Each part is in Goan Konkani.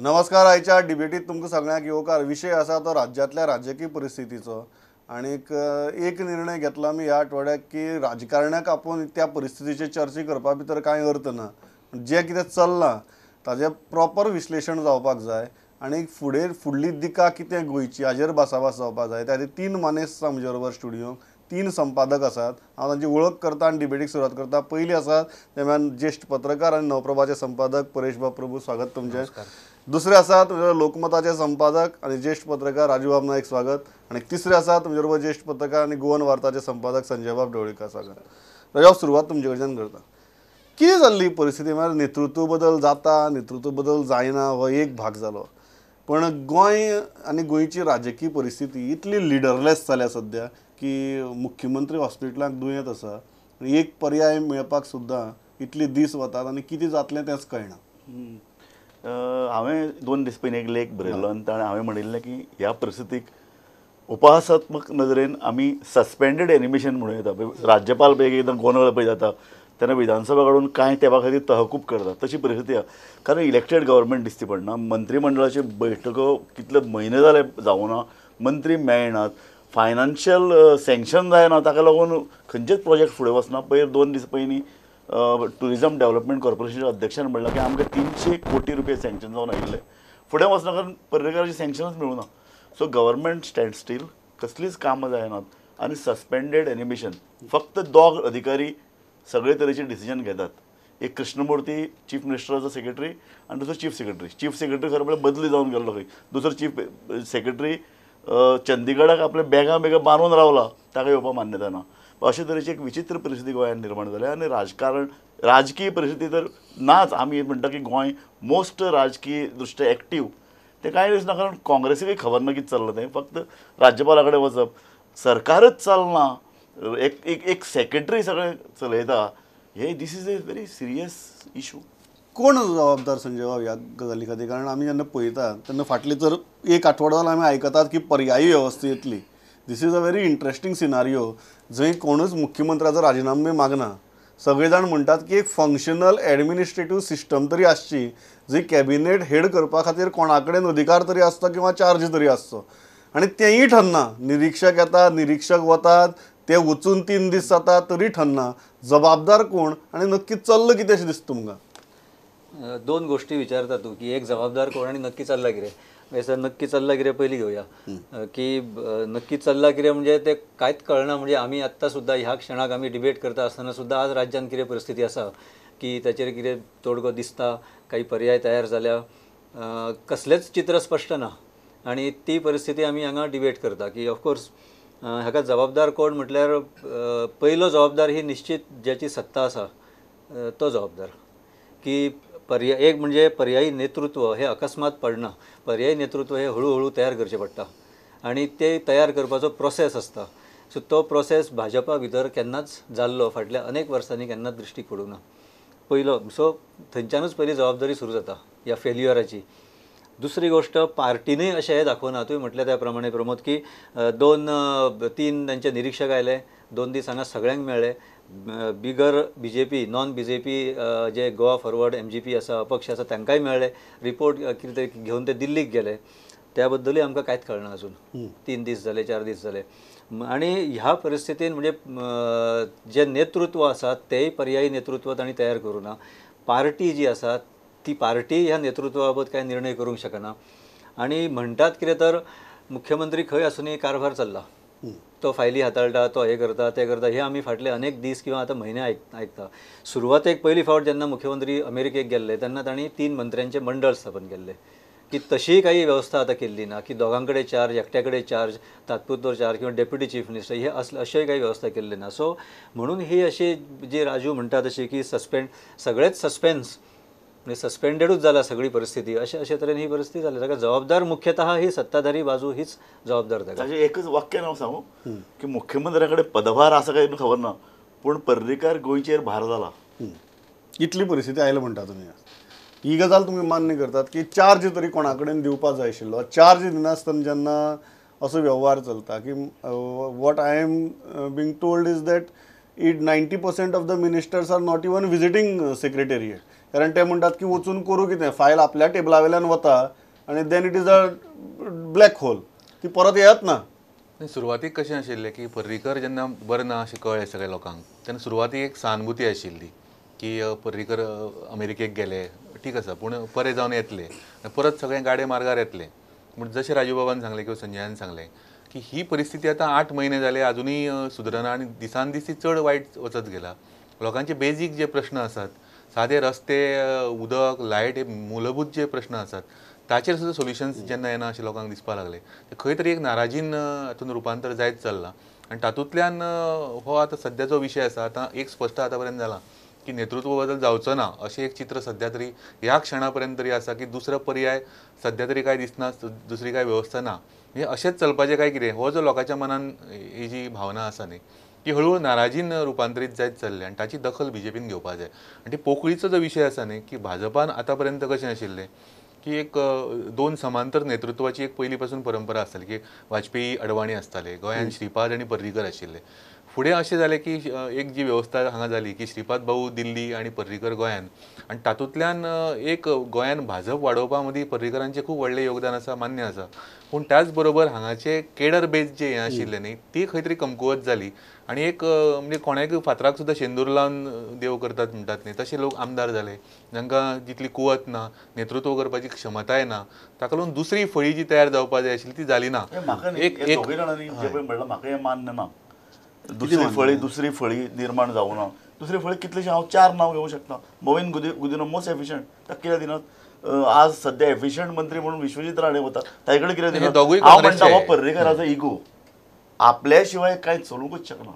नमस्कार. आयच्या डिबेटीत तुमकां सगळ्यांक येवकार. विशय आसा तो राज्यांतल्या राजकीय परिस्थितीचो आनीक एक निर्णय घेतला आमी ह्या आठवड्याक की राजकारण्याक आपोवन त्या परिस्थितीचेर चर्चा करपा भितर कांय अर्थ ना. जें कितें चल्लां ताजें प्रॉपर विश्लेशण जावपाक जाय आनी फुडें फुडली दिका कितें गोंयची हाजेर भासाभास जावपाक जाय. त्या खातीर तीन मानेस्त आसा म्हजे बरोबर स्टुडियोंत, तीन संपादक आसात. हांव तांची वळख करता आनी डिबेटीक सुरवात करता. पयलीं आसात ते म्हळ्यार ज्येश्ठ पत्रकार आनी नवप्रभाचे संपादक परेशबाब प्रभू, स्वागत तुमचें. दुसरे आसात तुमचे लोकमताचे संपादक आनी ज्येश्ठ पत्रकार राजूबाब नायक, स्वागत. आनी तिसरे आसात तुमचे बरोबर ज्येश्ठ पत्रकार आनी गोवन वार्ताचे संपादक संजयबाब ढवळीकर, स्वागत. राजूबाब, सुरवात तुमचे कडच्यान करता. कितें जाल्ली परिस्थिती म्हळ्यार नेतृत्व बदल जाता, नेतृत्व बदल जायना हो एक भाग जालो, पण गोंय आनी गोंयची राजकीय परिस्थिती इतली लिडरलेस जाल्या सद्या की मुख्यमंत्री हॉस्पिटलाक दुयेंत आसा आनी एक पर्याय मेळपाक सुद्दां इतले दीस वतात आनी कितें जातलें तेंच कळना. हांवें 2 दीस पयलीं एक लेख बरयल्लो आनी ताणें हांवें म्हणिल्लें की ह्या परिस्थितीक उपहासात्मक नदरेन आमी सस्पेंडेड एनिमेशन म्हणूं येता. राज्यपाल पळय एकदां गोंदळ पळय जाता तेन्ना विधानसभा काडून कांय तेंपा खातीर तहकूब करता, तशी परिस्थिती आसा. कारण इलेक्टेड गव्हर्मेंट दिसती पडना, मंत्रीमंडळाच्यो बैठको कितले म्हयने जाले जावना, मंत्री मेळनात, फायनान्शियल सँक्शन जायना, ताका लागून खंयचेच प्रोजेक्ट फुडें वचना. पयर 2 दीस पयलीं ट्युरिजम डेव्हलपमेंट कॉर्पोरेशनाच्या अध्यक्षान म्हणलां की आमकां 300 कोटी रुपये सँक्शन जावन आयिल्ले, फुडें वचना कारण पर्रीकाराचें सँक्शनूच मेळूना. सो गव्हर्मेंट स्टँड स्टील, कसलीच कामां जायनात आनी सस्पेंडेड एनिमेशन. फक्त 2 अधिकारी सगळे तरेचे डिसिजन घेतात, एक कृष्णमूर्ती चीफ मिनिस्टराचो सेक्रेटरी आनी दुसरो चीफ सेक्रेटरी. चीफ सेक्रेटरी खरें म्हळ्यार बदली जावन गेल्लो खंय, दुसरो चीफ सेक्रेटरी चंदीगडाक आपल्या बॅगां बेगां बांदून रावला, ताका येवपाक मान्यता ना. अशे तरेची एक विचित्र परिस्थिती गोंयांत निर्माण जाल्या आनी राजकारण राजकीय परिस्थिती तर नाच. आमी म्हणटा की गोंय मोस्ट राजकीय दृश्ट्या एक्टीव, तें कांय दिसना, कारण काँग्रेसीकय खबर ना कितें चल्लां तें. फक्त राज्यपाला कडेन वचप, सरकारच चलना, एक एक एक सेक्रेटरी सगळें चलयता. हे this is a very serious issue. कोण जबाबदार संजय बाब ह्या गजाली खातीर? कारण आमी जेन्ना पळयतात तेन्ना फाटली तर एक आठवडो जालो आमी आयकतात की पर्यायी वेवस्था येतली. This is a very interesting scenario जंय कोणूच मुख्यमंत्र्याचो राजिनामे मागना. सगळे जाण म्हणटात की एक फंक्शनल एडमिनिस्ट्रेटीव सिस्टम तरी आसची जंय कॅबिनेट हेड करपा खातीर कोणा कडेन अधिकार तरी आसचो किंवा चार्ज तरी आसचो, आनी तेंय ठरना. निरिक्षक येतात, निरिक्षक वतात, ते वचून 3 दीस जाता तरी ठरना. जबाबदार कोण आनी नक्की चल्लां कितें अशें दिसता तुमकां? 2 गोष्टी विचारता तूं की एक जबाबदार कोण आनी नक्की चल्लां कितें. सर नक्की चल्लां कितें पयलीं घेवया की नक्की चल्लां कितें म्हणजे ते कांयच कळना. म्हणजे आमी आत्तां सुद्दां ह्या क्षणाक आमी डिबेट करता आसतना सुद्दां आज राज्यांत कितें परिस्थिती आसा की ताचेर कितें तोडगो दिसता, काही पर्याय तयार जाल्या, कसलेंच चित्र स्पश्ट ना आनी ती परिस्थिती आमी हांगा डिबेट करता की ऑफकोर्स हाका जबाबदार कोण म्हटल्यार पयलो जबाबदार ही निश्चित ज्याची सत्ता आसा तो जबाबदार. की पर्याय एक म्हणजे पर्यायी नेतृत्व हे अकस्मात पडना, पर्यायी नेतृत्व हे हळूहळू तयार करचें पडटा आनी ते तयार करपाचो प्रोसेस आसता. सो तो प्रोसेस भाजपा भितर केन्नाच जाल्लो फाटल्या अनेक वर्सांनी केन्नाच दृश्टीक पडूंक ना पयलो. सो थंयच्यानूच पयली जबाबदारी सुरू जाता ह्या फेल्युअराची. दुसरी गोष्ट पार्टीनूय अशें हें दाखोवना. तुवें म्हटलें त्या प्रमाणे प्रमोद की 2-3 तांचे निरिक्षक आयले, 2 दीस हांगा सगळ्यांक मेळ्ळे, बिगर B J P non B J P जे गोवा फॉरवर्ड MGP आसा, अपक्ष आसा तांकांय मेळ्ळे, रिपोर्ट कितें तरी घेवन ते दिल्लीक गेले. त्या बद्दलूय आमकां कांयच कळना अजून. 3 दीस जाले, 4 दीस जाले. आनी ह्या परिस्थितीन म्हणजे जें नेतृत्व आसा तेंय पर्यायी नेतृत्व तांणी तयार करूं ना. पार्टी जी आसा ती पार्टी ह्या नेतृत्वा बाबत कांय निर्णय करूंक शकना. आनी म्हणटात कितें तर मुख्यमंत्री खंय आसुनूय कारभार चल्ला, तो फायली हाताळटा, तो हें करता तें करता, हे आमी फाटले अनेक दीस किंवा आतां म्हयने आयकता. सुरवातेक पयली फावट जेन्ना मुख्यमंत्री अमेरिकेक गेल्ले तेन्ना तांणी 3 मंत्र्यांचें मंडळ स्थापन केल्लें की तशीय काही वेवस्था आतां केल्ली ना की दोगां कडेन चार्ज, एकट्या कडेन चार्ज, तात्पुरतो चार्ज किंवा डेप्युटी चीफ मिनिस्टर हे असले अशेंय काही वेवस्था केल्ली ना. सो म्हणून ही अशी जी राजू म्हणटा तशी की सस्पेंड, सगळेच सस्पेन्स म्हणजे सस्पेंडेडूच जाला सगळी परिस्थिती, अशे अशे तरेन ही परिस्थिती जाली. ताका जबाबदार मुख्यतः ही सत्ताधारी बाजू हीच जबाबदार ताका. ताचें एकच वाक्य हांव सांगू की मुख्यमंत्र्या कडेन पदभार आसा काय खबर ना, पूण पर्रीकार गोंयचेर भार जाला. इतली परिस्थिती आयल्या म्हणटा तुमी. ही गजाल तुमी मान्य करतात की चार्ज तरी कोणा कडेन दिवपा जाय आशिल्लो. चार्ज दिनासतना जेन्ना असो वेव्हार चलता की what I am being told is that it 90% of the ministers are not even visiting secretariat. कारण ते म्हणटात की वचून करूं कितें, फायल आपल्या टेबला वयल्यान वता आनी then it is a black hole, ती परत येत ना. सुरवातीक कशें आशिल्लें की पर्रीकर जेन्ना बरें ना अशें कळ्ळें सगळ्या लोकांक तेन्ना सुरवातीक एक सहानुभूती आशिल्ली की पर्रीकर अमेरिकेक गेले ठीक आसा, पूण बरें जावन येतले, परत सगळे गाडे मार्गार येतले. पूण जशें राजू बाबान सांगलें किंवा संजयान सांगलें की ही परिस्थिती आतां 8 म्हयने जाले अजुनूय सुदरना आनी दिसान दीस ती चड वायट वचत गेला. लोकांचे बेजीक जे प्रश्न आसात, सादे रस्ते, उदक, लायट हे मूलभूत जे प्रश्न आसात ताचेर सुद्दां सोल्युशन्स जेन्ना येना अशें लोकांक दिसपाक लागलें, ते खंय तरी एक नाराजीन हातून रुपांतर जायत चल्लां आनी तातूंतल्यान हो आतां सद्याचो विशय आसा. आतां एक स्पश्ट आतां पर्यंत जालां की नेतृत्व बदल जावचो ना अशें एक चित्र सद्या तरी ह्या क्षणा पर्यंत तरी आसा की दुसरो पर्याय सद्या तरी काय दिसना, दुसरी काय वेवस्था ना. म्हणजे अशेंच चलपाचें काय कितें हो जो लोकांच्या मनान ही जी भावना आसा न्ही ती हळूहळू नाराजीन रुपांतरीत जायत चल्ली आनी ताची दखल बीजेपीन घेवपाक जाय. आनी ती पोकळीचो जो विशय आसा न्ही की भाजपान आतां पर्यंत कशें आशिल्लें की एक 2 समांतर नेतृत्वाची एक पयलीं पासून परंपरा आसताली की वाजपेयी अडवाणी आसताले, गोंयांत श्रीपाद आनी पर्रीकर आशिल्ले. फुडें अशें जालें की एक जी वेवस्था हांगा जाली की श्रीपाद भाऊ दिल्ली आनी पर्रीकर गोंयान, आनी तातूंतल्यान एक गोंयान भाजप वाडोवपा मदीं पर्रीकरांचें खूब व्हडलें योगदान आसा, मान्य आसा. पूण त्याच बरोबर हांगाचे केडर बेज जे हें आशिल्लें न्ही ती खंय तरी कमकुवत जाली आनी एक म्हणजे कोणाक फातराक सुद्दां शेंदूर लावन देव करतात म्हणटात न्ही तशे लोक आमदार जाले जांकां जितली कुवत ना, नेतृत्व करपाची क्षमताय ना, ताका लागून दुसरी फळी जी तयार जावपाक जाय आशिल्ली ती जाली ना. एक म्हाका हें मान्य ना, दुसरी फळी निर्माण जावं ना. दुसरी फळी कितलेशे हांव 4 नांव घेवंक शकता. मोविन गुदिनो मोस्ट एफिशंट, ताका कित्याक दिनात? आज सद्या एफिशंट मंत्री म्हणून विश्वजीत राणे वता, ताजे कडेन कित्याक दिनात? हांव म्हणटा हो पर्रीकराचो इगो, आपल्या शिवाय कांय चलूंकच शकना.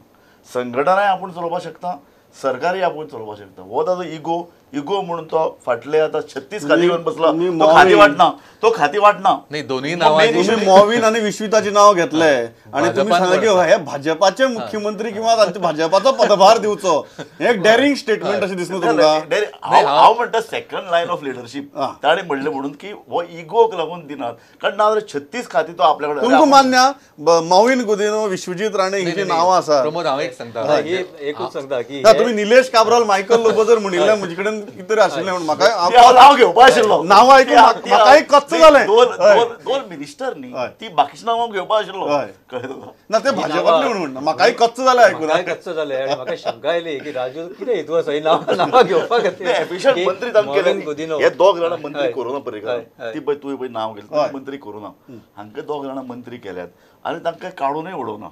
संघटनाय आपूण चलोवपाक शकता, सरकारय आपूण चलोवपाक शकता. हो ताजो इगो, इगो म्हणून तो फाटले आतां 36 खाती घेवन बसला, तो खाती वाटना, तो खाती वाटना. नाही दोन्ही नावां तुम्ही मॉविन आणि विश्विताचे नाव घेतले आणि तुम्ही सांगा की हे भाजपाचे मुख्यमंत्री किंवा भाजपाचो पदभार दिवचो, हे एक डेअरिंग स्टेटमेंट अशें दिसना तुमकां? हांव म्हणटा सेकंड लायन ऑफ लिडरशीप ताणें म्हणलें म्हणून की हो इगोक लागून दिनात, कारण नाजाल्यार 36 खाती तो आपल्या कडेन. तुमकां मान्य मॉविन गुदिनो, विश्वजीत राणे ही जी नांवां आसा, प्रमोद हांव एक सांगता, एकूच सांगता की तुम्ही निलेश काब्राल, मायकल लोबो जर म्हणिल्लें म्हजे कडेन कितें आशिल्लें म्हणून म्हाका नांव घेवपा आशिल्लो, नांव आयकून म्हाका एक कच्च जालें. दोन मिनिस्टर न्ही ती बाकीची नांवां घेवपा आशिल्लो, कळ्ळें तुका? ना ते भाजपातले म्हणून म्हणटा, म्हाकाय कच्च जालें आयकून, कच्च जालें आनी म्हाका शंका आयली की राजू कितें हेतू आसा ही नांवां घेवपा खातीर. एफिशियंट मंत्री तांकां केले, हे दोग जाणां मंत्री करूं ना पर्रीकर, ती पळय तुवें पळय नांव घेतलें मंत्री करूं ना, हांकां दोग जाणां मंत्री केल्यात आनी तांकां काडूनय उडोवना.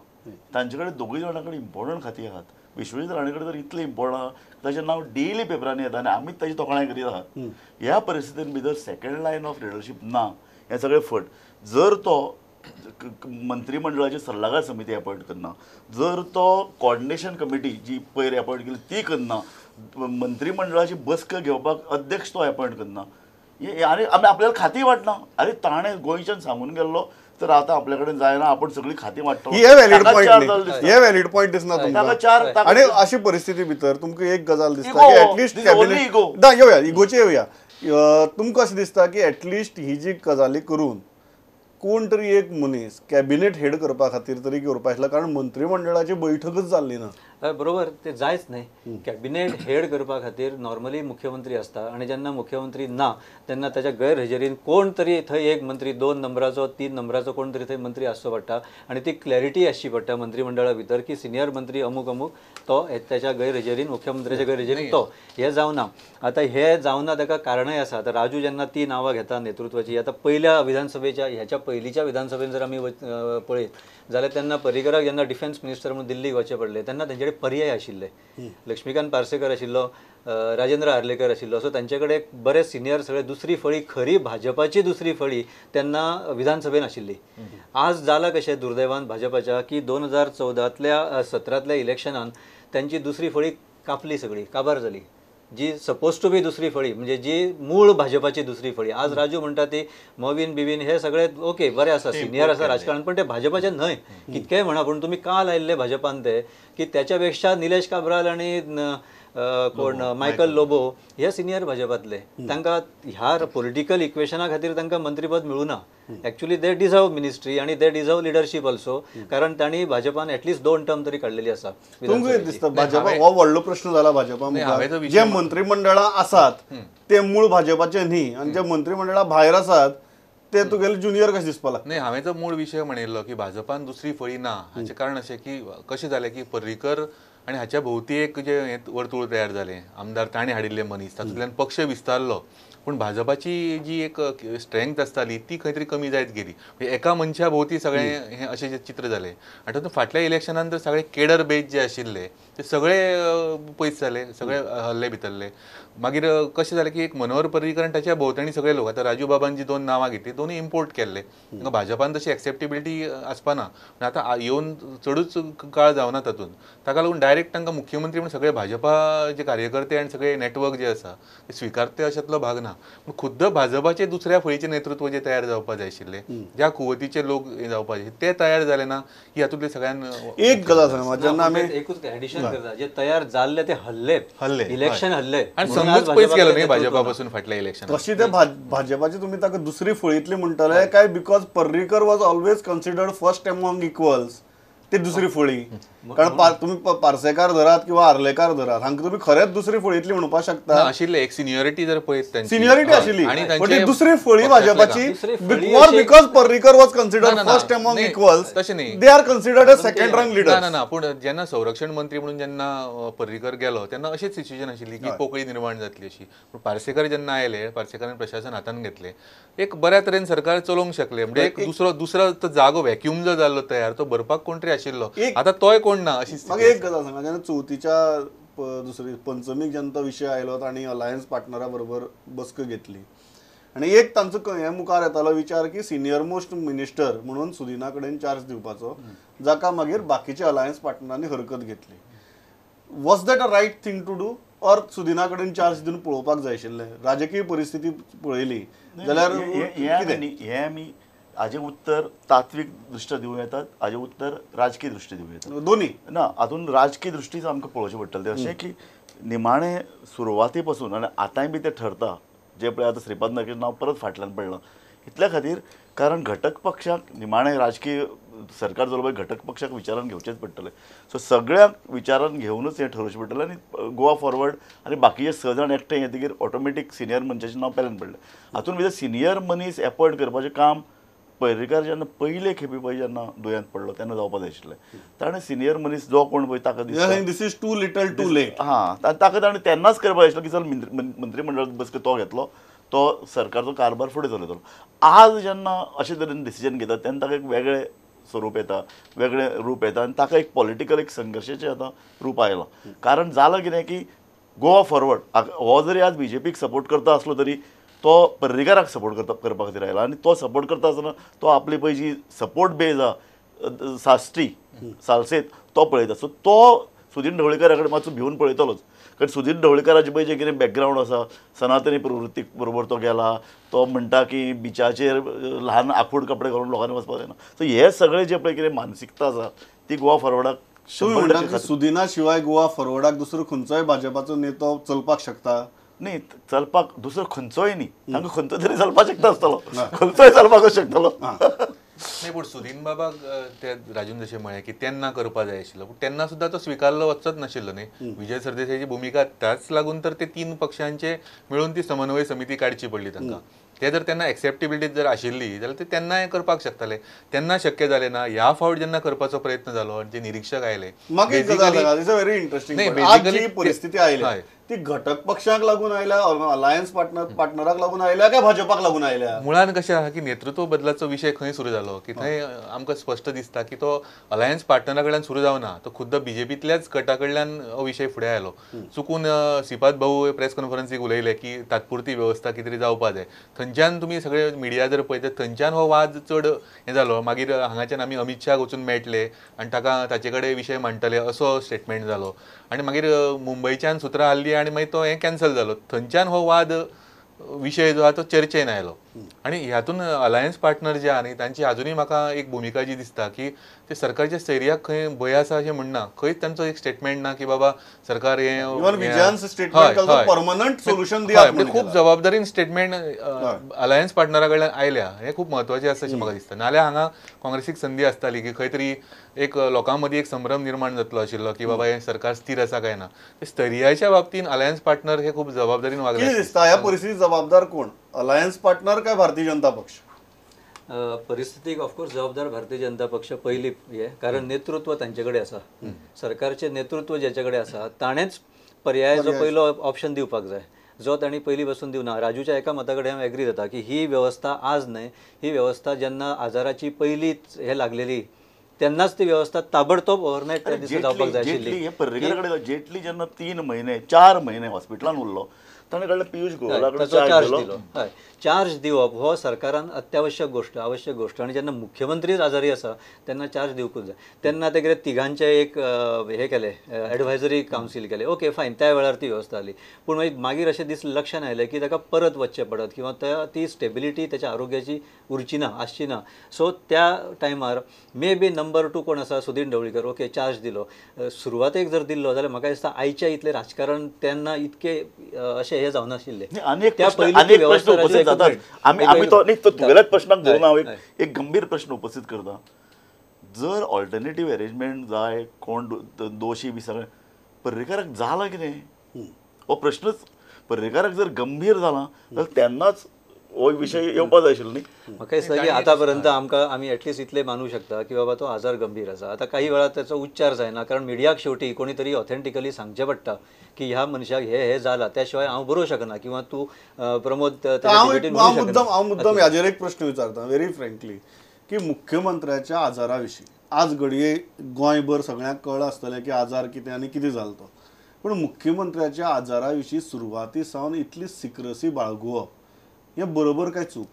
तांचे कडेन दोगूय जाणां कडेन इम्पॉर्टंट खातीं आहात. विश्वजीत राणे कडेन तर इतलें इम्पॉर्टंट आहा, ताचें नांव डेली पेपरांनी येता आनी आमीच ताची तोखणाय करीत आहात. ह्या परिस्थितीन भितर सेकंड लायन ऑफ लिडरशीप ना, हें सगळें फट. जर तो मंत्रिमंडळाची सल्लागार समिती अपॉयंट करना, जर तो कॉर्डिनेशन कमिटी जी पयर अपॉयंट केली ती करना, मंत्रिमंडळाची बसका घेवपाक अध्यक्ष तो अपॉयंट करना, आनी आमी आपल्याला खाती वाटना. आनी ताणें गोंयच्यान सांगून गेल्लो तर आतां आपल्या कडेन जायना, आपण सगळी खाती वाटतो. हे व्हॅलिड पॉयंट, हे व्हॅलिड पॉयंट दिसना तुमकां? आनी अशी परिस्थिती भितर तुमकां एक गजाल दिसता की एटलिस्ट कॅबिनेट ना येवया, इगोचे येवया, तुमकां अशें दिसता की एटलिस्ट ही जी गजाली करून कोण तरी एक मनीस कॅबिनेट हेड करपा खातीर तरी करपा आसलो, कारण मंत्रिमंडळाची बैठकच जाल्ली ना. बरोबर, ते जायच न्ही. कॅबिनेट हेड करपा खातीर नॉर्मली मुख्यमंत्री आसता आनी जेन्ना मुख्यमंत्री ना तेन्ना ताच्या गैरहजेरीन कोण तरी थंय एक मंत्री, 2 नंबराचो 3 नंबराचो कोण तरी थंय मंत्री आसचो पडटा आनी ती क्लॅरिटी आसची पडटा मंत्रिमंडळा भितर की सिनियर मंत्री अमूक अमूक तो ताच्या गैरहजेरीन, मुख्यमंत्र्याच्या गैरहजेरीन तो हें जावना. आतां हें जावना ताका कारणय आसा. आतां राजू जेन्ना ती नांवां घेता नेतृत्वाची, आतां पयल्या विधानसभेच्या ह्याच्या पयलींच्या विधानसभेन जर आमी पळयत जाल्यार तेन्ना पर्रीकराक जेन्ना डिफेन्स मिनिस्टर म्हणून दिल्लीक वचचें पडलें तेन्ना तेंचे कडेन पर्याय आशिल्ले, लक्ष्मीकांत पार्सेकर आशिल्लो, राजेंद्र आर्लेकर आशिल्लो, सो तांचे कडेन बरे सिनियर सगळे दुसरी फळी, खरी भाजपाची दुसरी फळी तेन्ना विधानसभेन आशिल्ली. आज जालां कशें दुर्दैवान भाजपाच्या की 2014तल्या 17तल्या इलेक्शनान तांची दुसरी फळी कापली, सगळी काबार जाली, जी सपोज टू बी दुसरी फळी म्हणजे जी मूळ भाजपाची दुसरी फळी. आज राजू म्हणटा ती मॉविन बिवीन हे सगळे ओके बरे आसा, सिनियर आसा राजकारण, पण ते भाजपाचे न्हय कितकेय म्हणा, पूण तुमी काल आयिल्ले भाजपान ते की त्याच्या पेक्षा निलेश काब्राल आनी कोण मायकल लोबो हे सिनियर भाजपातले, तांकां ह्या पॉलिटिकल इक्वेशना खातीर तांकां मंत्रीपद मेळूं ना. एक्चुअली they deserve ministry आनी दे डिजर्व लिडरशीप ऑल्सो, कारण तांणी भाजपान एटलिस्ट 2 टर्म तरी काडलेली आसा. तुमकां दिसता भाजपा हो व्हडलो प्रश्न जाला भाजपा मुखार, जे मंत्रिमंडळां आसात ते मूळ भाजपाचे न्ही आनी जे मंत्रिमंडळां भायर आसात ते तुगेले ज्युनियर कशें दिसपा लागता. न्ही, हांवें जो मूळ विशय म्हणिल्लो की भाजपान दुसरी फळी ना हाचें कारण अशें की कशें जालें की पर्रीकर आनी हाच्या भोंवती एक जें वर्तुळ तयार जालें, आमदार ताणें हाडिल्ले मनीस, तातूंतल्यान पक्ष विस्तारलो, पूण भाजपाची जी एक स्ट्रेंथ आसताली ती खंय तरी कमी जायत गेली. म्हणजे एका मनशा भोंवती सगळें हें अशें जें चित्र जालें आनी तातूंत फाटल्या इलेक्शनान तर सगळे केडर बेज जे आशिल्ले ते सगळे पयस जाले, सगळे हल्ले भितरले. मागीर कशें जालें की एक मनोहर पर्रीकर आनी ताच्या भोंवतणी सगळे लोक, आतां राजू बाबान जी 2 नांवां घेतली दोनूय इम्पोर्ट केल्ले, तांकां भाजपान तशी एक्सेप्टेबिलिटी आसपाना. पूण आतां येवन चडूच काळ जावना तातूंत, ताका लागून डायरेक्ट तांकां मुख्यमंत्री म्हूण सगळे भाजपा जे कार्यकर्ते आनी सगळे नेटवर्क जे आसा ते स्विकारते अशांतलो भाग ना. पूण खुद्द भाजपाचे दुसऱ्या फळीचें नेतृत्व जे तयार जावपाक जाय आशिल्लें, ज्या कुवतीचे लोक जावपाक जाय ते तयार जाले ना, ही हातूंतले सगळ्यान एक गजाल सांग, जेन्ना आमी एकूच एडिशन करता, जे तयार जाल्ले ते हल्ले हल्ले इलेक्शन हल्ले आनी संघूच पयस गेलो न्ही भाजपा पासून फाटल्या इलेक्शन. तशी ते भाजपाची तुमी ताका दुसरी फळींतली म्हणटले काय because Parrikar was always considered first among equals, ते दुसरी फळी? कारण तुमी पार्सेकार धरात किंवा आर्लेकार धरात, हांकां तुमी खरेंच दुसरी फळींतली म्हणपाक शकता. आशिल्ले एक सिनियरिटी जर पळयत, सिनियरिटी आशिल्ली, पण ती दुसरी फळी भाजपाची because Parrikar was considered first among equals, तशें न्ही, they are considered a second rank leader. ना ना, पूण जेन्ना संरक्षण मंत्री म्हणून जेन्ना पर्रीकर गेलो तेन्ना अशीच सिच्युएशन आशिल्ली की पोकळी निर्माण जातली अशी. पूण पार्सेकर जेन्ना आयले, पार्सेकारान प्रशासन हातान घेतलें, एक बऱ्या तरेन सरकार चलोवंक शकलें. म्हणजे एक दुसरो दुसरो जागो व्हॅक्यूम जो जाल्लो तयार तो भरपाक कोण तरी आशिल्लो, आतां तोय कोण ना अशी. म्हाका एक गजाल सांगा, जेन्ना चवथीच्या दुसरी पंचमीक जेन्ना तो विशय आयलो तांणी अलायन्स पार्टनरा बरोबर बसका घेतली आनी एक तांचो हे मुखार येतालो विचार की सिनियर मोस्ट मिनिस्टर म्हणून सुदिना कडेन चार्ज दिवपाचो, जाका मागीर बाकीच्या अलायन्स पार्टनरांनी हरकत घेतली. Was that a right thing to do or सुदिना कडेन चार्ज दिवन पळोवपाक जाय आशिल्लें? राजकीय परिस्थिती पळयली जाल्यार हें आमी हाजें उत्तर तात्वीक दृश्ट्या दिवं येतात, हाजें उत्तर राजकीय दृश्टी दिवं येतात, दोन्ही ना. हातून राजकीय दृश्टीच आमकां पळोवचें पडटलें. तें अशें की निमाणें सुरवाती पासून आनी आतांय बी तें ठरता जें पळय आतां श्रीपाद नायकाचें नांव परत फाटल्यान पडलां इतल्या खातीर, कारण घटक पक्षाक निमाणें राजकीय सरकार चलोवपाक घटक पक्षाक विचारान घेवचेंच पडटलें. सो सगळ्यांक विचारान घेवनूच हें ठरोवचें पडटलें. आनी गोवा फॉरवर्ड आनी बाकीचे 6 जाण एकठांय येतकीर ऑटोमॅटीक सिनियर मनशाचें नांव पेल्यान पडलें. हातून भितर सिनियर मनीस एपॉयंट करपाचें काम पर्रीकार जेन्ना पयले खेपे पळय जेन्ना दुयेंत पडलो तेन्ना जावपाक जाय आशिल्लें. ताणें सिनियर मनीस जो कोण पळय ताका दिसता this is too little too late. हां, ताका ताणें तेन्नाच करपाक जाय आशिल्लें की चल मंत्रीमंडळ बसके तो घेतलो, तो सरकारचो कारभार फुडें चलयतलो. आज जेन्ना अशे तरेन डिसिजन घेतात तेन्ना ताका एक वेगळें स्वरूप येता, वेगळें रूप येता आनी ताका एक पॉलिटिकल एक संघर्शाचें आतां रूप आयलां. कारण जालां कितें की गोवा फॉरवर्ड हो जरी आज बीजेपीक सपोर्ट करता आसलो तरी तो पर्रीकाराक सपोर्ट करता करपा खातीर आयला आनी तो सपोर्ट करता आसतना तो आपली पळय जी सपोर्ट बेज आसा साश्टी सालसेत तो पळयता. सो तो सुदीन ढवळीकारा कडेन मातसो भिवन पळयतलोच, कारण सुदीन ढवळीकाराचे पळय जें कितें बॅकग्रावंड आसा, सनातनी प्रवृत्ती बरोबर तो गेला, तो म्हणटा की बिचाचेर ल्हान आखूड कपडे घालून लोकांनी वचपाक जायना. सो हे सगळे जे पळय कितें मानसिकता आसा ती गोवा फॉरवर्डाक. सुदिना शिवाय गोवा फॉरवर्डाक दुसरो खंयचोय भाजपाचो नेतो चलपाक शकता न्ही, चलपाक दुसरो खंयचोय न्ही, तांकां खंयचो तरी चलपाक शकता आसतलो, खंयचोय चलपाक शकतलो. नाही, पूण सुदीन बाबाक ते राजून जशें म्हळें की तेन्ना करपा जाय आशिल्लो, पूण तेन्ना सुद्दां तो स्विकारलो वचत नाशिल्लो न्ही. विजय सरदेसायाची भुमिका त्याच लागून तर ते 3 पक्षांचे मेळून ती समन्वय समिती काडची पडली तांकां. ते जर तेन्ना एक्सेप्टेबिलिटी जर आशिल्ली जाल्यार ते तेन्नाय करपाक शकताले, तेन्ना शक्य जालें ना. ह्या फावट जेन्ना करपाचो प्रयत्न जालो आनी जे निरिक्षक आयले, व्हेरी इंट्रस्टिंग परिस्थिती आयली ती घटक पक्षांक लागून आयल्या, अलायन्स पार्टनराक लागून आयल्या काय भाजपाक लागून आयल्या? मुळान कशें आहा की नेतृत्व बदलाचो विशय खंय सुरू जालो की थंय आमकां स्पश्ट दिसता की तो अलायन्स पार्टनरा कडल्यान सुरू जावना, तो खुद्द बीजेपींतल्याच गटा कडल्यान हो विशय फुडें आयलो. चुकून श्रीपाद भाऊ प्रेस कॉन्फरन्सीक उलयले की तात्पुरती वेवस्था कितें तरी जावपा जाय, थंयच्यान तुमी सगळे मिडिया जर पळयता थंयच्यान हो वाद चड हें जालो. मागीर हांगाच्यान आमी अमीत शाहाक वचून मेळटले आनी ताका ताचे कडेन विशय मांडटले असो स्टेटमेंट जालो आनी मागीर मुंबयच्यान सुत्रां हाडली आनी मागीर तो हें कॅन्सल जालो. थंयच्यान हो वाद विशय जो आहा तो चर्चेन आयलो. आनी ह्यातून अलायन्स पार्टनर जे आहा न्ही तांची आजुनूय म्हाका एक भुमिका जी दिसता की ते सरकारच्या स्थैर्याक खंय भंय आसा अशें म्हणना, खंयच तांचो एक स्टेटमेंट ना की बाबा सरकार हें परमनंट सोल्युशन दियात, खूब जबाबदारीन स्टेटमेंट अलायन्स पार्टनरा कडल्यान आयल्या, हें खूब म्हत्वाचें आसा अशें म्हाका दिसता. नाल्यार हांगा काँग्रेसीक संदी आसताली की खंय तरी एक लोकां मदीं एक संभ्रम निर्माण जातलो आशिल्लो की बाबा हें सरकार स्थीर आसा काय ना. स्थैर्याच्या बाबतीन अलायन्स पार्टनर हे खूब जबाबदारीन वागले. दिसता ह्या परिस्थितीत जबाबदार कोण, अलायन्स पार्टनर काय भारतीय जनता पक्ष? परिस्थितीक ऑफकोर्स जबाबदार भारतीय जनता पक्ष पयली हे, कारण नेतृत्व तांचे कडेन आसा, सरकारचें नेतृत्व ज्याचे कडेन आसा ताणेंच पर्याय जो पयलो ऑप्शन दिवपाक जाय, जो तांणी पयलीं पासून दिवना. राजूच्या एका मता कडेन हांव एग्री जाता की ही वेवस्था आज न्हय, ही वेवस्था जेन्ना आजाराची पयलीच हे लागलेली तेन्नाच ती वेवस्था ताबडतोब ओव्हरनायट त्या दिसा जावपाक जाय आशिल्ली. जेटली जेन्ना 3 म्हयने 4 म्हयने हॉस्पिटलान उरलो ताणें काडलो पियुष गोयला कडेन चार्ज दिलो. हय, चार्ज दिवप हो सरकारान अत्यावश्यक गोश्ट, आवश्यक गोश्ट, आनी जेन्ना मुख्यमंत्रीच आजारी आसा तेन्ना चार्ज दिवकूच जाय. तेन्ना ते कितें तिगांचे एक हे केले, एडवायजरी कावन्सील केले, ओके फायन, त्या वेळार ती वेवस्था जाली. पूण मागीर मागीर अशें दिसलें, लक्षांत आयलें की ताका परत वचचें पडत किंवा ती स्टेबिलिटी त्याच्या आरोग्याची उरची ना, आसची ना. सो त्या टायमार मे बी नंबर 2 कोण आसा, सुदीन ढवळीकर, ओके चार्ज दिलो. सुरवातेक जर दिल्लो जाल्यार म्हाका दिसता आयच्या इतलें राजकारण तेन्ना इतकें अशें हे जावनाशिल्लें. तुगेल्याच प्रश्नाक धरून हांव एक गंभीर प्रश्न उपस्थित करता. जर ऑल्टरनेटीव अरेंजमेंट जाय, कोण दोशी बी सगळें पर्रीकाराक जालां कितें हो प्रश्नच. पर्रीकाराक जर गंभीर जाला जाल्यार तेन्नाच हो विशय येवपा जाय आशिल्लो न्ही. म्हाका दिसता की आतां पर्यंत आमकां आमी एटलिस्ट इतलें मानूं शकता की बाबा तो आजार गंभीर आसा. आतां काही वेळार त्याचो उच्चार जायना, कारण मिडियाक शेवटी कोणी तरी ऑथेंटिकली सांगचें पडटा की ह्या मनशाक हे हे जाला, त्या शिवाय हांव बरोवंक शकना किंवा तूं प्रमोद. हांव मुद्दम हाजेर एक प्रश्न विचारता व्हेरी फ्रेंकली की मुख्यमंत्र्याच्या आजारा विशीं आज घडये गोंयभर सगळ्यांक कळ्ळां आसतलें की आजार कितें आनी कितें जालो तो, पूण मुख्यमंत्र्याच्या आजारा विशीं सुरवाती सावन इतली सिक्रसी बाळगुवप हे बरोबर काय चूक?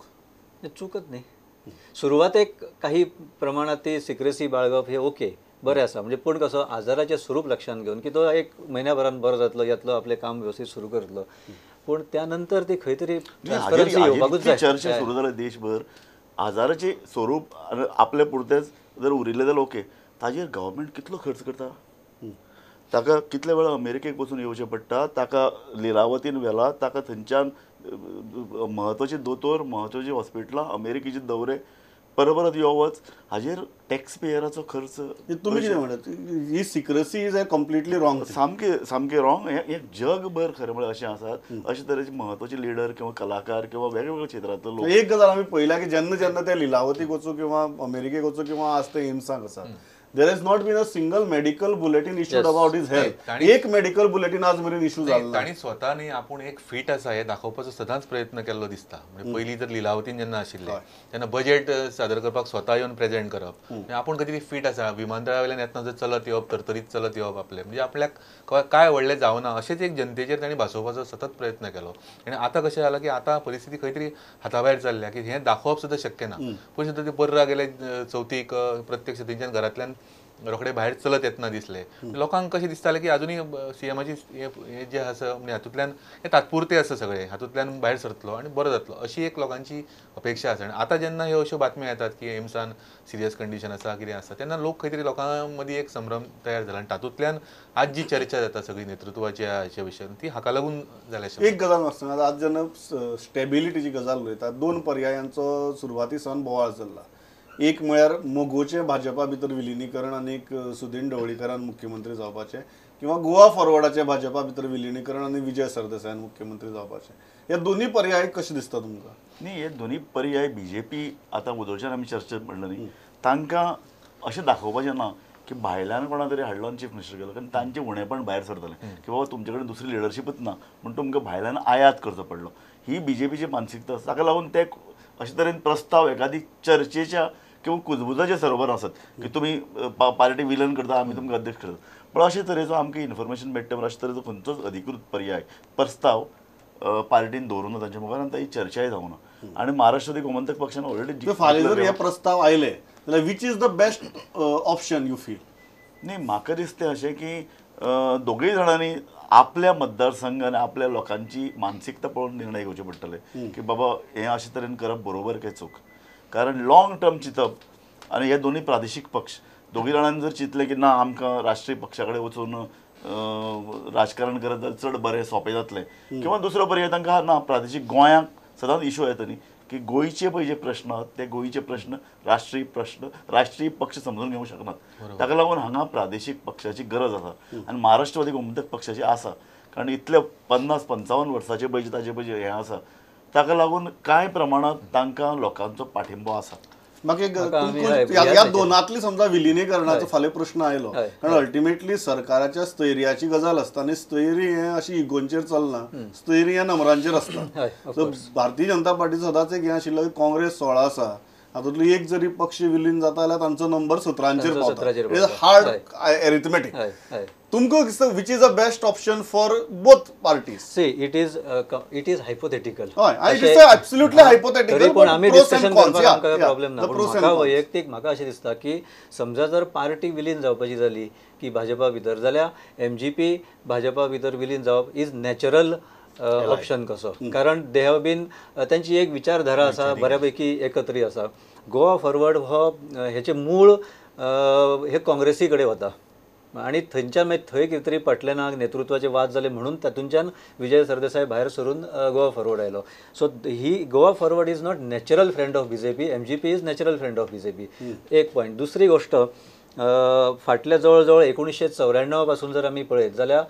चूकच न्ही. सुरवातेक काही प्रमाणात ती सिक्रेसी बाळगप हे ओके बरें आसा, म्हणजे पूण कसो आजाराचें स्वरूप लक्षांत घेवन की तो एक म्हयन्या भरान बरो जातलो, येतलो, आपलें काम वेवस्थीत सुरू करतलो, पूण त्या नंतर ती खंय तरी ट्रान्सपरन्सी येवपाकूच जाय. चर्चा सुरू जाल्या देशभर आजाराचें स्वरूप आपल्या पुरतेंच जर उरिल्लें जाल्यार ओके, ताजेर गव्हर्मेंट कितलो खर्च करता, ताका कितले वेळा अमेरिकेक वचून येवचें पडटा, ताका लिलावतीन व्हेला, ताका थंयच्यान म्हत्वाचे दोतोर, म्हत्वाची हॉस्पिटलां, अमेरिकेचे दौरे, परत परत यो वच, हाजेर टॅक्स पेयराचो खर्च. तुमी कितें म्हणटात, ही secrecy is a completely wrong, सामकें सामकें रॉंग. हें जगभर खरें म्हळ्यार अशें आसात, अशे तरेचे म्हत्वाचे लिडर किंवा कलाकार किंवा वेगवेगळ्या क्षेत्रांतलो लोक. एक गजाल आमी पळयल्या की जेन्ना जेन्ना ते लिलावतीक वचूं किंवा अमेरिकेक वचूं किंवा आज ते एम्साक आसात, there has not been a single medical bulletin issued about his health. एक मेडिकल बुलेटीन आज मेरेन इश्यू जाला. तांणी स्वता न्ही आपूण एक फिट आसा हें दाखोवपाचो सदांच प्रयत्न केल्लो दिसता. म्हणजे पयलीं जर लिलावतीन जेन्ना आशिल्ले तेन्ना बजेट सादर करपाक स्वता येवन प्रेजेंट करप, आपूण खंय तरी फिट आसा, विमानतळा वयल्यान येतना जर चलत येवप, तरतरीत चलत येवप आपलें, म्हणजे आपल्याक काय व्हडलें जावना अशेंच एक जनतेचेर तांणी भासोवपाचो सतत प्रयत्न केलो. आनी आतां कशें जालां की आतां परिस्थिती खंय तरी हाता भायर चल्ल्या की हें दाखोवप सुद्दां शक्य ना. पयलीं सुद्दां ते पर्रा गेले चवथीक, प्रत्यक्ष थंयच्यान घरांतल्यान रोखडे भायर चलत येतना दिसले. लोकांक कशें दिसतालें की अजुनूय सीएमाची हे जे आसा म्हणजे हातूंतल्यान हे तात्पुरते आसा सगळें, हातूंतल्यान भायर सरतलो आनी बरो जातलो अशी एक लोकांची अपेक्षा आसा. आनी आतां जेन्ना ह्यो अश्यो बातम्यो येतात की एम्सान सिरियस कंडिशन आसा, कितें आसा, तेन्ना लोक खंय तरी लोकां मदीं एक संभ्रम तयार जाला आनी तातूंतल्यान आज जी चर्चा जाता सगळी नेतृत्वाच्या हाच्या विशयान ती हाका लागून जाल्या. एक गजाल म्हाका आज जेन्ना स्टेबिलिटीची गजाल उलयता, दोन पर्यायांचो सुरवाती सावन बोवाळ चल्ला. एक म्हळ्यार मगोचें भाजपा भितर विलिनीकरण आनी एक सुदीन ढवळीकरान मुख्यमंत्री जावपाचें, किंवा गोवा फॉरवर्डाचें भाजपा भितर विलिनीकरण आनी विजय सरदेसायान मुख्यमंत्री जावपाचें. हे दोन्ही पर्याय कशें दिसता तुमकां? न्ही, हे दोन्ही पर्याय बीजेपी आतां उदोवच्यान आमी चर्चेत म्हणलें न्ही, तांकां अशें दाखोवपाचें ना की भायल्यान कोणा तरी हाडलो आनी चीफ मिनिस्टर केलो, कारण तांचें उणेपण भायर सरतलें की बाबा तुमचे कडेन दुसरी लिडरशीपच ना म्हूण तुमकां भायल्यान आयात करचो पडलो. ही बीजेपीची मानसिकता आसा. ताका लागून ते अशे तरेन प्रस्ताव एखादी चर्चेच्या किंवा कुजबुजाचे सरोवर आसत की तुमी पार्टी विलन करता, आमी तुमकां अध्यक्ष करता, पण अशे तरेचो आमकां इन्फॉर्मेशन मेळटा अशे तरेचो खंयचोच अधिकृत पर्याय प्रस्ताव पार्टीन दवरूं ना तांच्या मुखार आनी ताची चर्चाय जावंक ना. आनी महाराष्ट्र गोमंतक पक्षान ऑलरेडी फाल्यां जर हे प्रस्ताव आयले जाल्यार which is the best option you feel? न्ही, म्हाका दिसता अशें की दोगूय जाणांनी आपल्या मतदारसंघ आनी आपल्या लोकांची मानसिकता पळोवन निर्णय घेवचे पडटले की बाबा हें अशे तरेन करप बरोबर काय चूक. कारण लॉंग टर्म चिंतप आनी हे दोनूय प्रादेशीक पक्ष दोगी जाणांनी जर चिंतलें की ना आमकां राष्ट्रीय पक्षा कडेन वचून राजकारण करत जाल्यार चड बरें सोंपें जातलें, किंवा दुसरो पर्याय तांकां ना प्रादेशीक गोंयांक सदांच इशू येता न्ही की गोंयचे पळय जे प्रश्न आहात ते गोंयचे प्रश्न राष्ट्रीय प्रश्न राष्ट्रीय पक्ष समजून घेवंक शकनात. ताका लागून हांगा प्रादेशीक पक्षाची गरज आसा आनी महाराष्ट्रवादी गोमंतक पक्षाची आसा, कारण इतले 50-55 वर्साचे पळय ताजे पळय हें आसा, ताका लागून कांय प्रमाणांत तांकां लोकांचो पाठिंबो आसा. मागीर ह्या दोनांतली समजा विलिनीकरणाचो फाल्यां प्रश्न आयलो, कारण अल्टिमेटली सरकाराच्या स्थैर्याची गजाल आसता आनी स्थैर्य हें अशी इगोंचेर चलना, स्थैर्य हें नंबरांचेर आसता. सो भारतीय जनता पार्टी सदांच एक हें आशिल्लें की काँग्रेस 16 आसा, हातूंतलो एक जरी पक्ष विलीन जाता जाल्यार तांचो नंबर 17चेर पावता. It is hard arithmetic. तुमकां दिसता which is a best option for both parties? See, it is hypothetical. हय, it is absolutely hypothetical, पण आमी डिस्कशन करपाक आमकां प्रॉब्लेम ना. पूण म्हाका वैयक्तीक म्हाका अशें दिसता की समजा जर पार्टी विलीन जावपाची जाली की भाजपा भितर, जाल्यार एमजीपी भाजपा भितर विलीन जावप is natural option कसो, कारण they have been तांची एक विचारधारा आसा बऱ्यापैकी एकत्री आसा. गोवा फॉरवर्ड हो हेचें मूळ हे काँग्रेसी कडेन वता आनी थंयच्यान मागीर थंय कितें तरी पटलें ना, नेतृत्वाचे वाद जाले म्हणून तातूंच्यान विजय सरदेसाय भायर सरून गोवा फॉरवर्ड आयलो. So he Goa forward is not natural friend of BJP, MGP is natural friend of BJP. एक पॉयंट. दुसरी गोष्ट, फाटल्या जवळ जवळ 1994 पासून जर आमी पळयत जाल्यार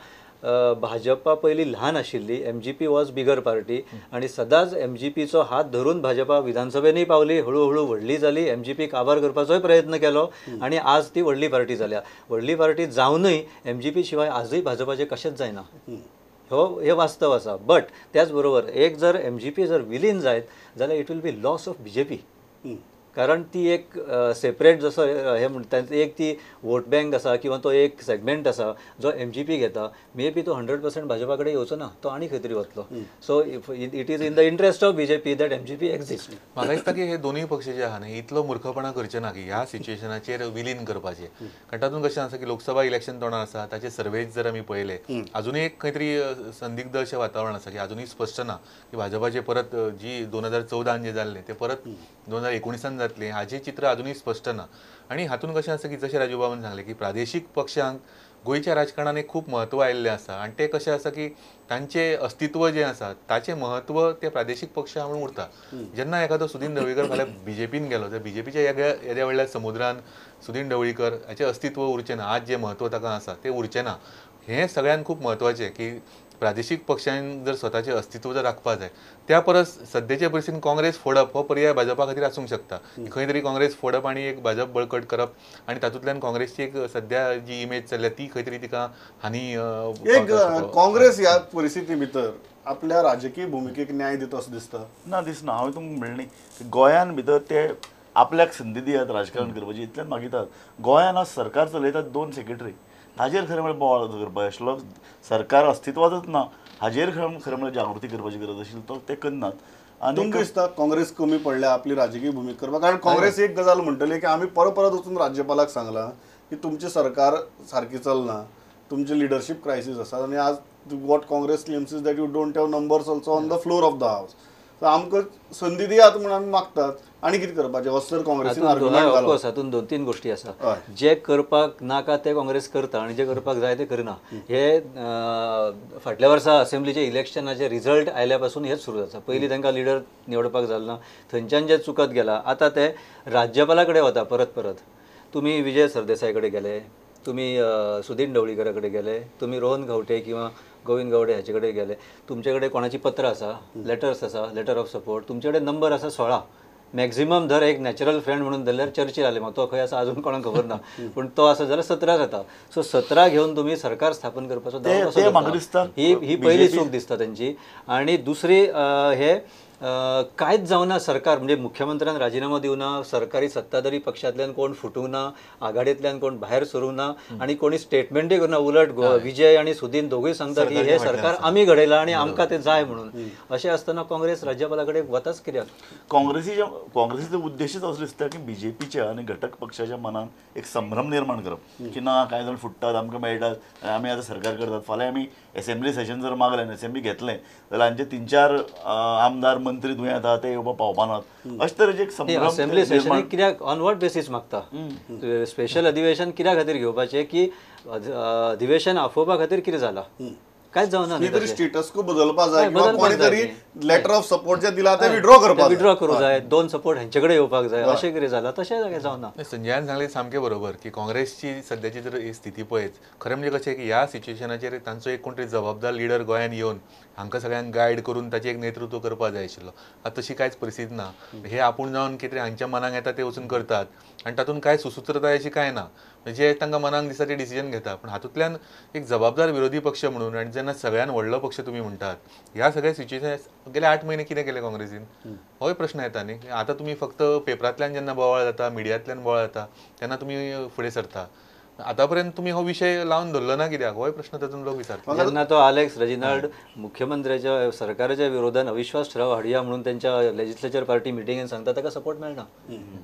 भाजपा पयलीं ल्हान आशिल्ली, एमजीपी वॉज बिगर पार्टी आनी सदांच एमजीपीचो हात धरून भाजपा विधानसभेनूय पावली, हळूहळू व्हडली जाली, एमजीपी काबार करपाचोय प्रयत्न केलो आनी आज ती व्हडली पार्टी जाल्या. व्हडली पार्टी जावनूय एमजीपी शिवाय आजूय भाजपाचें कशेंच जायना, हो हे वास्तव आसा. बट त्याच बरोबर एक जर एमजीपी जर विलीन जायत जाल्यार it will be loss of BJP, कारण ती एक सेपरेट जसो हे म्हणटा एक ती वोट बँक आसा किंवा तो एक सेगमेंट आसा जो एमजीपी घेता, मे बी तो 100% भाजपा कडेन येवचो ना, तो आनी खंय तरी वतलो. So it is in the interest of BJP that MGP exist. म्हाका दिसता की हे दोनूय पक्ष जे आहा न्ही इतलो मूर्खपणा करचे ना की ह्या सिच्युएशनाचेर विलीन करपाचें, कारण तातूंत कशें आसा की लोकसभा इलेक्शन तोंडार आसा, ताचे सर्वेज जर आमी पळयले अजुनूय एक खंय तरी संदिग्ध अशें वातावरण आसा की अजुनूय स्पश्ट ना की भाजपाचे परत जी 2014 जे जाल्लें ते परत 2019 जातलें हाचें चित्र अजुनूय स्पश्ट ना. आनी हातूंत कशें आसा की जशें राजू बाबान सांगलें की प्रादेशीक पक्षांक गोंयच्या राजकारणान एक खूब म्हत्व आयिल्लें आसा आनी तें कशें आसा की तांचें अस्तित्व जें आसा ताचें म्हत्व ते प्रादेशीक पक्ष म्हणून उरता. जेन्ना एखादो सुदीन ढवळीकर फाल्यां बीजेपीन गेलो तर बीजेपीच्या येद्या व्हडल्या समुद्रान सुदीन ढवळीकर हाचें अस्तित्व उरचें ना, आज जें म्हत्व ताका आसा तें उरचें ना. हें सगळ्यांत खूब म्हत्वाचें की प्रादेशीक पक्षान जर स्वताचें अस्तित्व जर राखपाक जाय त्या परस सद्याचे परिस्थितीन काँग्रेस फोडप हो पर्याय भाजपा खातीर आसूंक शकता. खंय तरी काँग्रेस फोडप आनी एक भाजप बळकट करप आनी तातूंतल्यान काँग्रेसची एक सद्या जी इमेज चल्ल्या ती खंय तरी तिका हानी. एक काँग्रेस ह्या परिस्थिती भितर आपल्या राजकीय भुमिकेक न्याय दिता असो दिसता ना? दिसना. हांवें तुमकां म्हणलें न्ही गोंयान भितर ते आपल्याक संदी दियात राजकारण करपाची इतल्यान मागितात. गोंयान आज सरकार चलयतात 2 सेक्रेटरी, हाजेर खरें म्हळ्यार बोवाळ करपाक आशिल्लो, सरकार अस्तित्वांतच ना हाजेर खरें म्हळ्यार जागृती करपाची गरज आशिल्ली, तो ते करनात. आनी तुमकां दिसता काँग्रेस कमी पडल्या आपली राजकीय भुमिका करपाक? कारण काँग्रेस एक गजाल म्हणटली की आमी परत परत वचून राज्यपालाक सांगलां की तुमचें सरकार सारकें चलना, तुमचें लिडरशीप क्रायसीस आसा आनी आज what Congress claims is that you don't have numbers also on the floor of the house. So आमकां संदी दियात म्हूण आमी मागतात आनी कितें करपाचें असो जर काँग्रेसीन आर्ग्युमेंट घालो. हातूंत 2-3 गोश्टी आसा, जे करपाक नाका ते काँग्रेस करता आनी जे करपाक जाय ते करना. हे फाटल्या वर्सा असेंब्लीचे इलेक्शनाचे रिजल्ट आयल्या पासून हेच सुरू जाता. पयलीं तांकां लिडर निवडपाक जालें ना, थंयच्यान जे चुकत गेला आतां ते राज्यपाला कडेन वता परत परत. तुमी विजय सरदेसाय कडेन गेले, तुमी सुदीन ढवळीकरा कडेन गेले, तुमी रोहन खंवटे किंवा गोविंद गावडे हाचे कडेन गेले, तुमचे कडेन कोणाची पत्रां आसा, लेटर्स आसा, लेटर ऑफ सपोर्ट, तुमचे कडेन नंबर आसा 16 मॅक्झिमम. धर एक नॅचरल फ्रेंड म्हणून धरल्यार चर्चील आले, तो खंय आसा अजून कोणाक खबर ना, पूण तो आसा जाल्यार 17 जाता. सो 17 घेवन तुमी सरकार स्थापन करपाचो दावो कसो करता? ही ही पयली चूक दिसता तेंची. आनी दुसरी हे कांयच जावना सरकार म्हणजे मुख्यमंत्र्यान राजिनामो दिवना, सरकारी सत्ताधारी पक्षांतल्यान कोण फुटूंक ना, आघाडींतल्यान कोण भायर सरूंक ना आनी कोणी स्टेटमेंटूय करूना. उलट विजय आनी सुदीन दोगूय सांगता की हे सरकार आमी घडयलां आनी आमकां तें जाय म्हणून. अशें आसतना काँग्रेस राज्यपाला कडेन वताच कित्याक? काँग्रेसीचो उद्देशच असो दिसता की बीजेपीच्या आनी घटक पक्षाच्या मनान एक संभ्रम निर्माण करप की ना कांय जाण फुट्टात आमकां मेळटात आनी आमी आतां सरकार करतात. फाल्यां आमी एसेंब्ली सेशन जर मागलें आनी एसेंब्ली घेतलें जाल्यार हांचे 3-4 आमदार मंत्री दुयेंत आहा ते येवपाक पावपानात. अशे तरेचे एक संभ्रम असेंब्ली सेशन कित्याक ऑन what basis मागता? स्पेशल अधिवेशन कित्या खातीर घेवपाचें की अधिवेशन आफोवपा खातीर कितें जालां? कांयच जावना. स्टेटस को बदलपा जाय किंवा कोणी तरी लेटर ऑफ सपोर्ट जे दिला ते विड्रॉ करपाक विड्रॉ करूं जाय, 2 सपोर्ट हेंचे कडेन येवपाक जाय, अशें कितें जालां तशें कांय जावना. संजयान सांगलें सामकें बरोबर की काँग्रेसची सद्याची जर स्थिती पळयत खरें म्हणजे कशें की ह्या सिच्युएशनाचेर तांचो एक कोण तरी जबाबदार लिडर गोंयांत येवन हांकां सगळ्यांक गायड करून ताचें एक नेतृत्व करपाक जाय आशिल्लो. आतां तशी कांयच परिस्थिती ना. हे आपूण जावन कितें हांच्या मनाक येता ते वचून करतात आनी तातूंत कांय सुसूत्रताय अशी कांय ना. म्हणजे तांकां मनाक दिसता ते डिसिजन घेता, पूण हातूंतल्यान एक जबाबदार विरोधी पक्ष म्हणून आनी जेन्ना सगळ्यान व्हडलो पक्ष तुमी म्हणटात ह्या सगळ्या सिच्युएशन गेले 8 म्हयने कितें केलें काँग्रेसीन होय प्रश्न येता न्ही. आतां तुमी फक्त पेपरांतल्यान जेन्ना बोवाळ जाता, मिडियांतल्यान बोवाळ जाता तेन्ना तुमी फुडें सरता. आतापर्यंत तुम्ही हो विषय लावून धरलो ना कित्याक होय प्रश्न तातूंत लोक विचारता. जेन्ना तो आलेक्स रेजिनाल्ड मुख्यमंत्र्याच्या सरकाराच्या विरोधान अविश्वास ठराव हाडया म्हणून त्यांच्या लेजिस्लेचर पार्टी मिटिंगेन सांगता ताका सपोर्ट मेळना.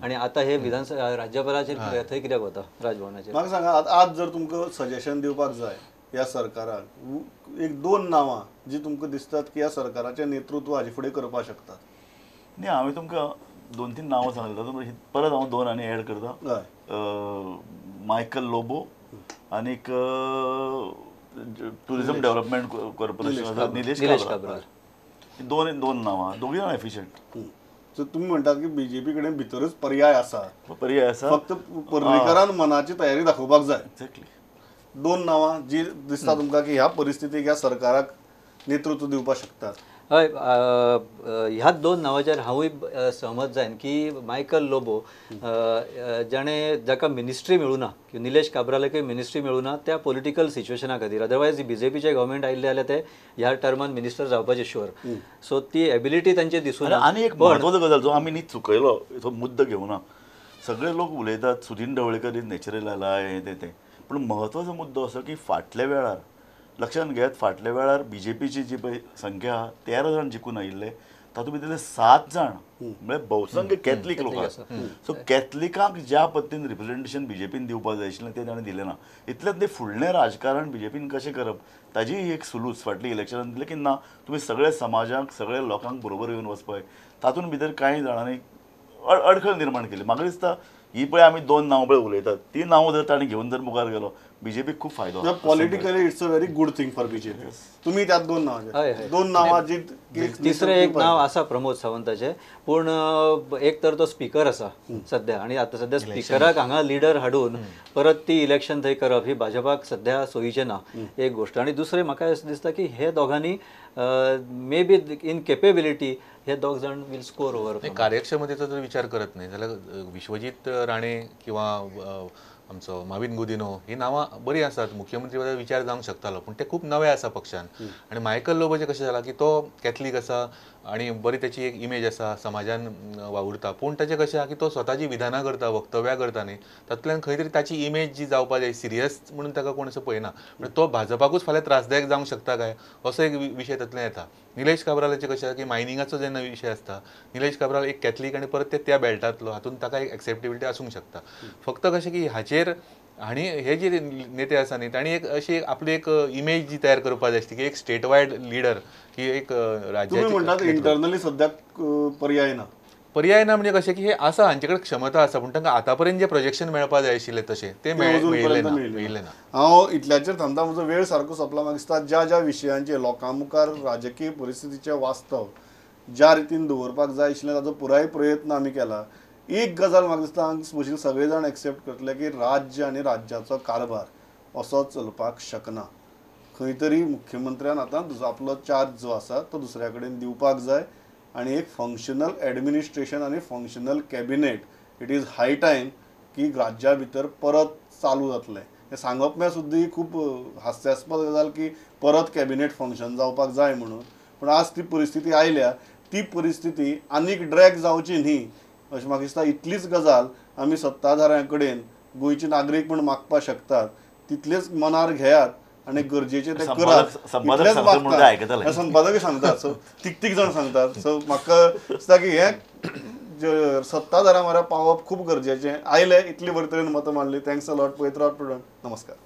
आनी आतां हे विधानसभा राज्यपालाचेर थंय कित्याक वता राजभवनाचेर? म्हाका सांगा आज जर तुमकां सजेशन दिवपाक जाय ह्या सरकाराक एक 2 नांवां जी तुमकां दिसतात की ह्या सरकाराचें नेतृत्व हाजे फुडें करपाक शकतात. न्ही हांवें तुमकां 2-3 नांवां सांगलीं तातूंत परत हांव 2 आनी एड करता. मायकल लोबो आनीक tourism development corporation Nilesh Cabral, 2 नांवां, दोगूय जाण एफिशियंट. सो तुमी म्हणटात की बीजेपी कडेन भितरच पर्याय आसा, पर्याय आसा, फक्त पर्रीकरान मनाची तयारी दाखोवपाक जाय. एक्झॅक्टली. 2 नांवां जी दिसता तुमकां की ह्या परिस्थितीक ह्या सरकाराक नेतृत्व दिवपाक शकतात. हय, ह्या 2 नांवाचेर हांवूय सहमत जायन की मायकल लोबो जाणें जाका मिनिस्ट्री मेळूं ना, निलेश काब्रालाकूय मिनिस्ट्री मेळूं ना त्या पॉलिटिकल सिच्युएशना खातीर, अदरवायज बीजेपीचें गव्हर्मेंट आयिल्लें जाल्यार ते ह्या टर्मान मिनिस्टर जावपाचे शुअर. सो ती एबिलिटी तांची दिसूं. आनी एक म्हत्वाचो गजाल जो आमी न्ही चुकयलो, तो मुद्दो घेवना, सगळे लोक उलयतात सुदीन ढवळीकर is natural आलाय हें तें, पूण म्हत्वाचो मुद्दो असो की फाटल्या वेळार लक्षांत घेयात, फाटल्या वेळार बीजेपीची जी पळय संख्या 13 जाण जिखून आयिल्ले तातूंत भितरले 7 जाण म्हळ्यार बहुसंख्य कॅथलीक लोक आसा. सो कॅथलिकांक ज्या पद्दतीन रिप्रेझेंटेशन बीजेपीन दिवपाक जाय आशिल्लें तें ताणें दिलें ना. इतलेंच न्ही, फुडलें राजकारण बीजेपीन कशें करप ताजी एक सुलूस फाटली इलेक्शनान दिलें की ना तुमी सगळ्या समाजाक सगळ्या लोकांक बरोबर येवन वचपाक, तातूंत भितर कांय जाणांनी अडखळ निर्माण केली. म्हाका दिसता ही पळय आमी 2 नांवां पळय उलयतात ती नांवां जर ताणें घेवन जर मुखार गेलो बीजेपीक खूब फायदो. Politically it's a very good thing for BJP. तुमी त्यात 2 नांवां, 2 नांवां जी तिसरें एक नांव आसा प्रमोद सावंताचें, पूण एक तर तो स्पीकर आसा सद्या आनी आतां सद्या स्पीकराक हांगा लिडर हाडून परत ती इलेक्शन थंय करप ही भाजपाक सद्या सोयीचें ना, एक गोश्ट. आनी दुसरें म्हाका अशें दिसता की हे दोगांनी मे बी इन केपेबिलिटी हे दोग जाण will score over. कार्यक्षमतेचो जर विचार करत न्ही जाल्यार विश्वजीत राणे किंवा आमचो माविन गुदिनो ही नांवां बरीं आसात, मुख्यमंत्री पदाचो विचार जावंक शकतालो, पूण ते खूब नवे आसा पक्षान. आनी मायकल लोबोचें कशें जालां की तो कॅथलीक आसा आनी बरी ताची एक इमेज आसा, समाजान वावुरता, पूण ताचें कशें आसा की तो स्वताची विधानां करता, वक्तव्यां करता न्ही, तातूंतल्यान खंय तरी ताची इमेज जी जावपा जाय सिरियस म्हणून ताका कोण असो पळयना, पूण तो भाजपाकूच फाल्यां त्रासदायक जावंक शकता काय असो एक विशय तातूंतल्यान येता. निलेश काब्रालाचें कशें आसा की मायनिंगाचो जेन्ना विशय आसता, निलेश काब्राल एक कॅथलीक आनी परत ते त्या बेल्टांतलो, हातूंत ताका एक एक्सेप्टेबिलिटी आसूंक शकता. फक्त कशें की हाचेर आनी हे जे नेते आसा न्ही तांणी एक अशी आपली एक इमेज जी तयार करपाक जाय आसली की एक स्टेट वायड लिडर की एक राज्याची. म्हणटात इंटरनली सद्याक पर्याय ना, पर्याय ना म्हणजे कशें की हे आसा हांचे कडेन क्षमता आसा, पूण तांकां आतां पर्यंत जे प्रोजेक्शन मेळपाक जाय आशिल्लें तशें तें मेळिल्लें ना. हांव इतल्याचेर थांबता, म्हजो वेळ सारको सोंपला. म्हाका दिसता ज्या ज्या विशयांचेर लोकां मुखार राजकीय परिस्थितीचें वास्तव ज्या रितीन दवरपाक जाय आशिल्लें ताचो पुराय प्रयत्न आमी केला. एक गजाल म्हाका दिसता हांगा सगळे जाण एक्सेप्ट करतले की राज्य आनी राज्याचो कारभार असो चलपाक शकना. खंय तरी मुख्यमंत्र्यान आतां आपलो चार्ज जो आसा तो दुसऱ्या कडेन दिवपाक जाय आनी एक फंक्शनल एडमिनिस्ट्रेशन आनी functional cabinet it is high time की राज्या भितर परत चालू जातलें. हें सांगप म्हळ्यार सुद्दां ही खूब हास्यास्पद गजाल की परत कॅबिनेट फंक्शन जावपाक जाय म्हणून, पूण आज ती परिस्थिती आयल्या. ती परिस्थिती आनीक ड्रॅग जावची न्ही अशें म्हाका दिसता. इतलीच गजाल आमी सत्ताधाऱ्यां कडेन गोंयचे नागरीक म्हूण मागपाक शकतात. तितलेच मनार घेयात आनी गरजेचें तें करात. संपादक सांगता, संपादकय सांगतात, सो तीग जाण सांगतात. सो म्हाका दिसता की हें सत्ताधाऱ्यां म्हऱ्यान पावप खूब गरजेचें. आयले इतली बरे तरेन मतां मांडली, thanks a lot. पळयत रावात. नमस्कार.